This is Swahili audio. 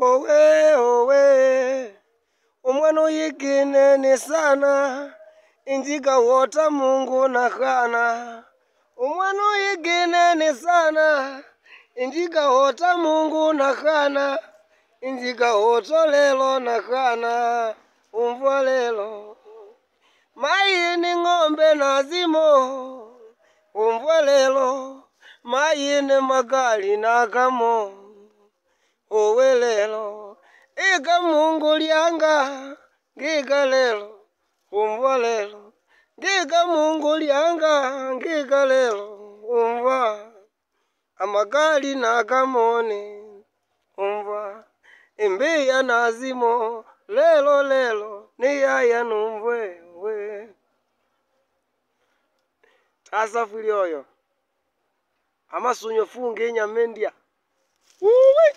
Owe owe umwana uyigine ni sana injika wota Mungu na khana umwana uyigine ni sana injika wota Mungu na khana injika woto lelo na khana umvwa lelo mayini ng'ombe nazimo umvwa lelo mayini magali nakamo owe lelo ika Mungu lyanga ngika lelo umvwa lelo ngika Mungu lyanga ngika lelo umvwa amagali nakamone umvwa imbiya nazimo lelo lelo niyaya numvwe we tasafiri oyo amasunyo funge inyama endya uwe.